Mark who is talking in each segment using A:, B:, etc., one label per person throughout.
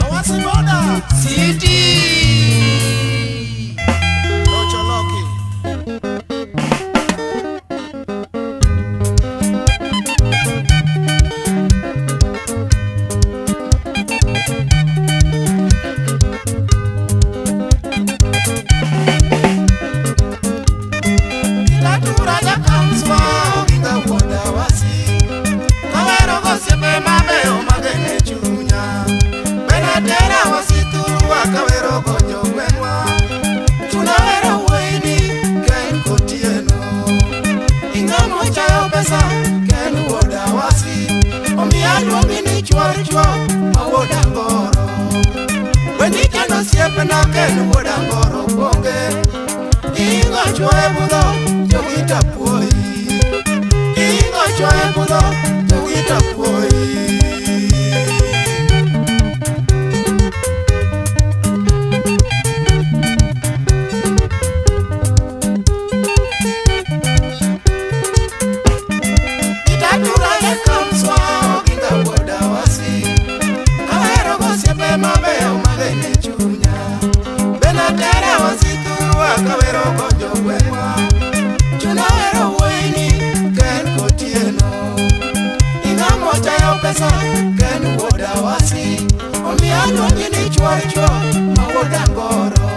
A: Awasi boda.
B: City.
A: Locholoki. Kilatura jakamswa oginga wuoda wasi. Kawero gosiepe mabeyo magene chunya. Benatera wasiturwa kawero go jogweng'wa. Chuna wero wuoyini ken kotieno. Ing'amo chayo pesa ken wuoda wasi. Omiya luongi ni chuor chuo ma wuoda ngoro. Weni chano osiepna ken wuoda ngoro kuonge. Ingo chwoye budho jogita puoyi. Ingo chwoye budho jogita puoyi. Itatura jakamswa oginga wuoda wasi. Kawero gosiepe mabeyo magene chunya. Benatera wasiturwa kawero go jogweng'wa. Chuna wero wuoyini ken kotieno. Ing'amo chayo pesa ken wuoda wasi. Omiya luongi ni chuor chuo ma wuoda ngoro.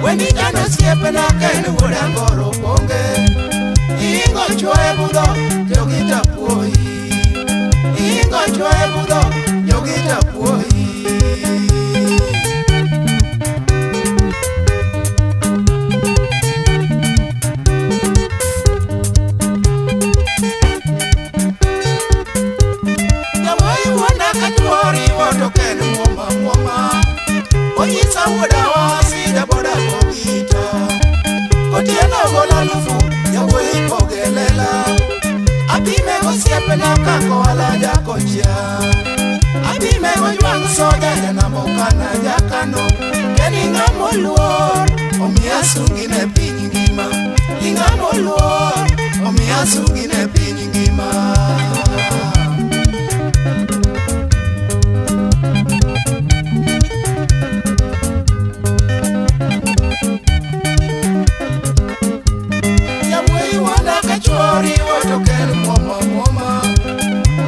A: Wendi chano osiepna ken wuoda ngoro bonge. Ingo chwoye budho jogita puoyi. Ingo chwoye budho jogita puoyi. Jawuoyi wuonda ka chuori woto ken muoma muoma. Onyisa wuoda wasi jaboda kogita. Kotieno golo alufu jawuoyi kogelela. Apime gosiepna kakoala jakochia. Apime gojwang' soja janamokana jakano. Ken ing'amo luor omiya sungi ne piny ngima. Ing'amo luor omiya sungi ne piny ngima. Jawuoyi wuonda ka chuori woto ken muoma muoma.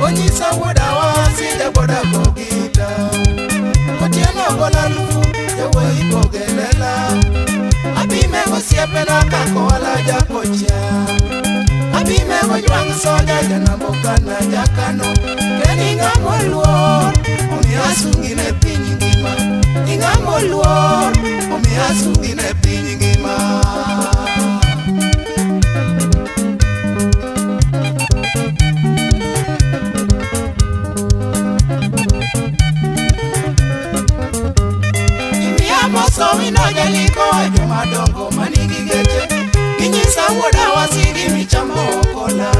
A: Onyisa wuoda wasi jaboda kogita. Kotieno golo alufu jawuoyi kogelela. Apime gosiepena kakoala jakochia. Apime gojwang' soja janambokana jakano. Ken ing'amo luor omiya sungi ne piny ngima. Ing'amo luor omiya sungi ne piny ngima. Imiya moso wino jaliko jomadongo manigi geche. Ginyisa wuoda wasigi michamo okola.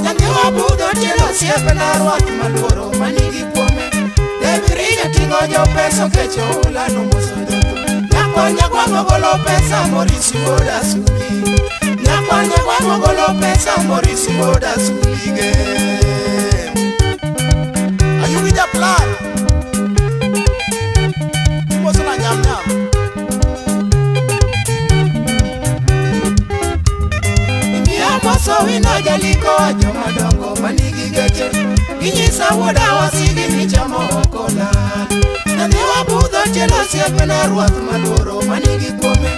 A: Nyathi budho tielo osiepna rwath maluoro manigi kuome. Debiri jating'o jopesa okecho oula nomoso jotho. Nyakwar nyagwang' ogolo pesa Morisi wuoda Suli. Nyakwar nyagwang' ogolo pesa Morisi wuoda Sulige. Ayugi japlan. Imoso na nyam nyam.
B: Imiya moso wino jaliko jomadongo manigi geche. Ginyisa wuoda wasigi michamo okola. Nyathi wabudho tielo osiepna ruoth maluoro manigi kuome.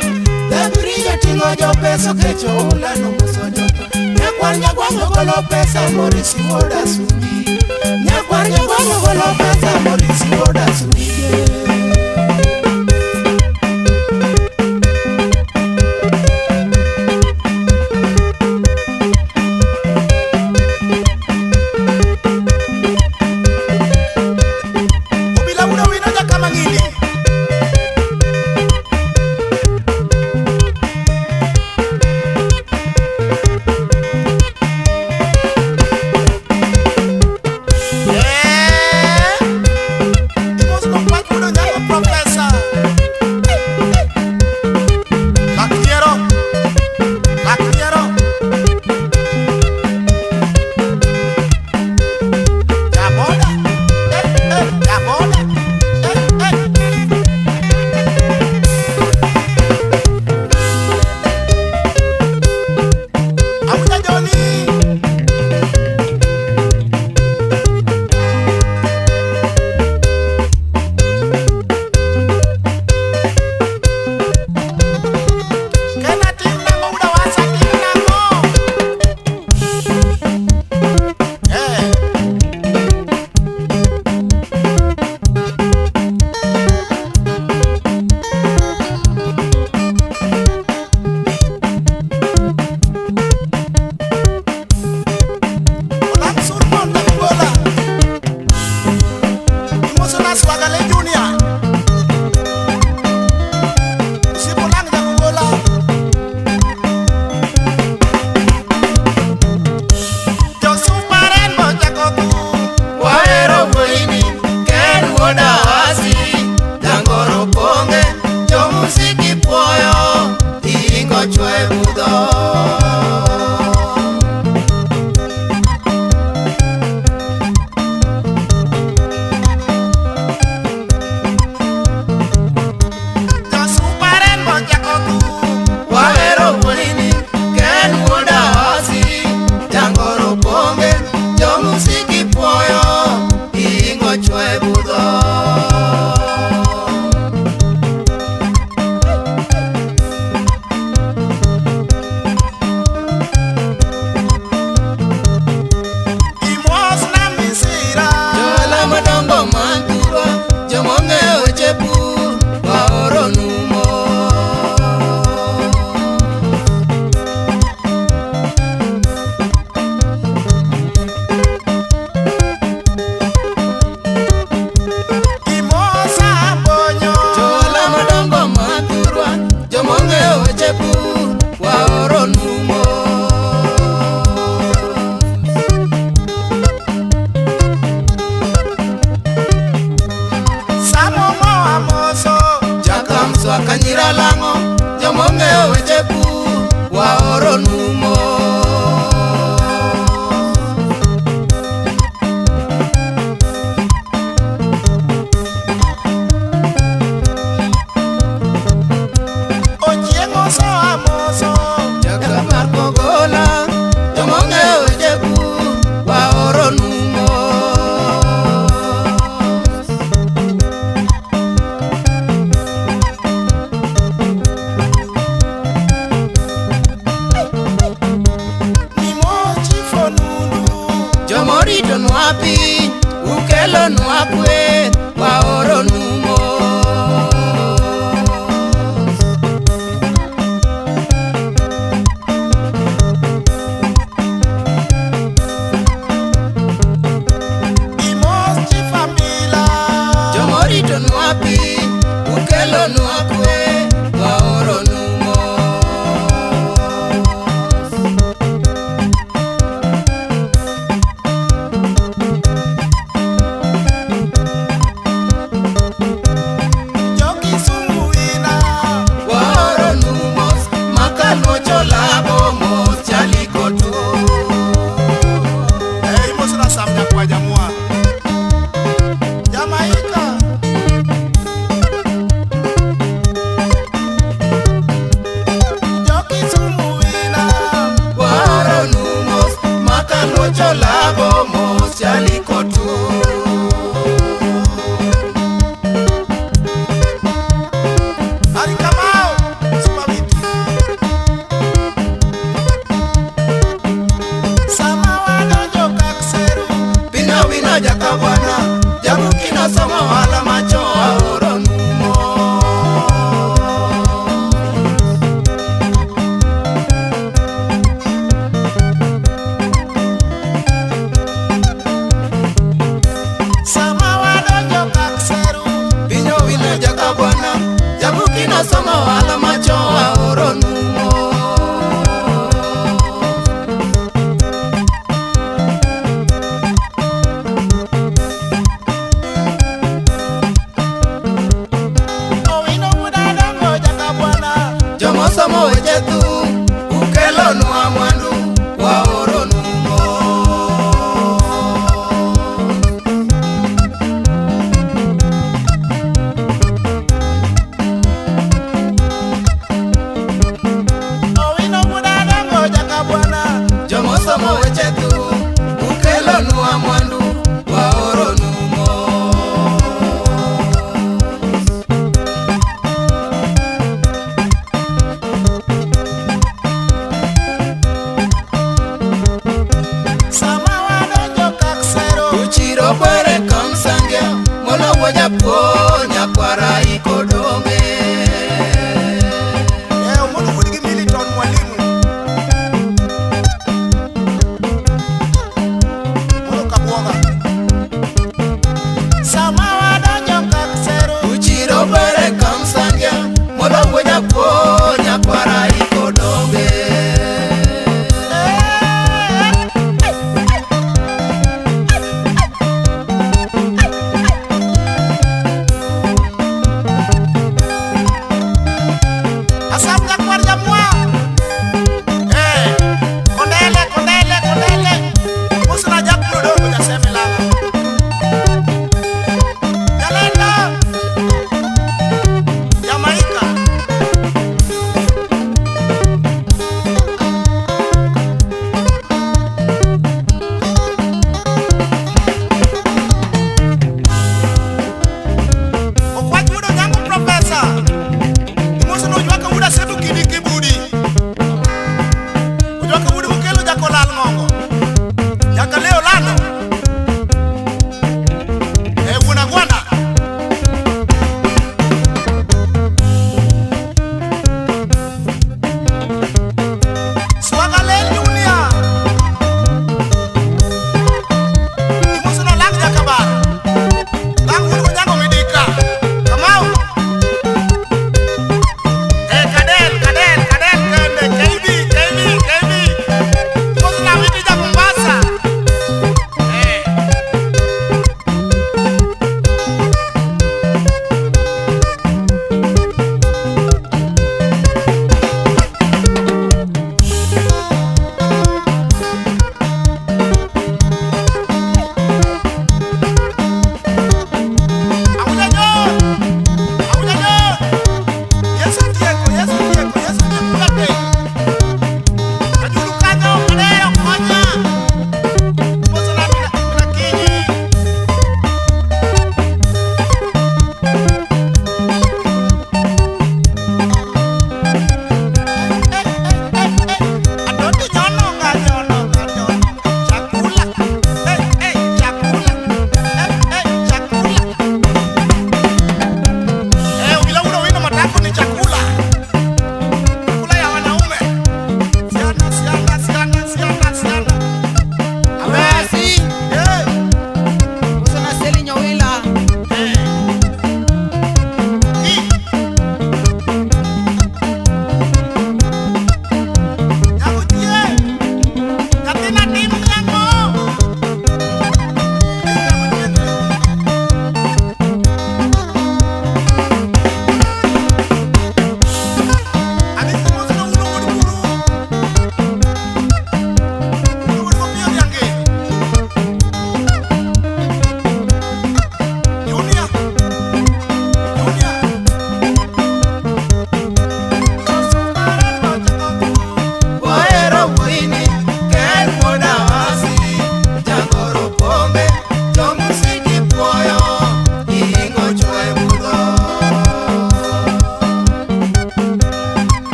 B: Debiri jating'o jopesa okecho oula nomoso jotho. Nyakwar nyagwang' ogolo pesa Morisi wuoda Suli. Nyakwar nyagwang' ogolo pesa Morisi wuoda Sulige.
A: Obila wuoda wino jakamang'ini. Eh. Imoso no kwach wuoda
B: Jomoritonwa piny ukelonwa kwe waoronu mos.
A: Imos chifamila.
B: Jomoritonwa piny ukelonwa kwe waoronu mos.
A: Jokisumu ina.
B: Waoronu mos makaluocho labo mos chalikotu.
A: Imos na Sam Nyakwa Jamwa. Jamaika. Jokisumu ina.
B: Waoronu mos makaluocho labo mos chalikotu.
A: Ari Kamau, Superbit. Sama wadonjo Kakseru.
B: Pina wina jakabwana jabukina somo wala macho aoronu mos.
A: Sama wadonjo Kakseru.
B: Pinyo wina jakabwana jabukina somo wala macho aoronu mos.
A: Owino wuda dongo jakabwana.
B: Jomosomo weche thum ukelonwa mwandu waoronu mos.
A: Owino wuda dongo jakabwana.
B: Jomosomo weche thum ukelonwa mwandu waoronu mos.
A: Sama wadonjo Kakseru.
B: Uchiro bwere kamsange molowo japuo nyakwara ikodonge.
A: Omondo wuod gi Militon mwalimu. Moro kabuoga. Sama wadonjo Kakseru.
B: Uchiro bwere kamsange molowo japuo nyakwara ikodonge.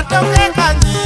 A: Toke kanyi.